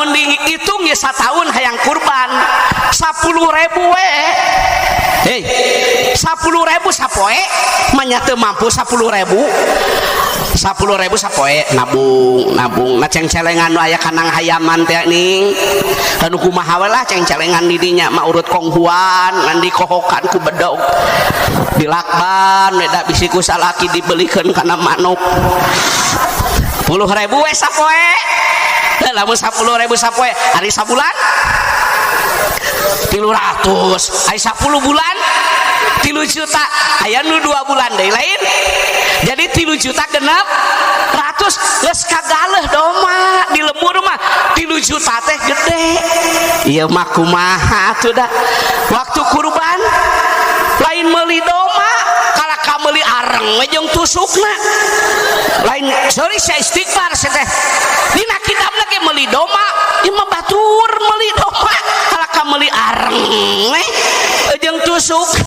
Lamun dihitung ya sataun hayang kurban 10.000 we. Hei, 10.000 sapoe manya teu mampu 10.000. 10.000 sapoe nabung nabung. Nah, cengcelengan nu aya kanang hayaman teh ning anu kumaha we lah cengcelengan di dinya mah, urut konghuan ngan dikohokan ku bedog, dilakban da bisi ku salaki dibelikeun kana manuk. 10.000 we sapoe. Lamun 10.000 sapoe, ari sabulan 300, ari 10 bulan 3 juta. Aya nu 2 bulan deui lain, jadi 3.600.000. Geus kagaleuh doma di lembur mah 3 juta teh gede. Ieu mah kumaha atuh da waktu kurban lain meuli doma, kalah ka meuli areng we jeung tusukna. Lain, sorry, saya istighfar. Saya teh dina kitab lagi meuli doma, ieu mah batur meuli doma kalah ka meuli areng we jeung tusuk.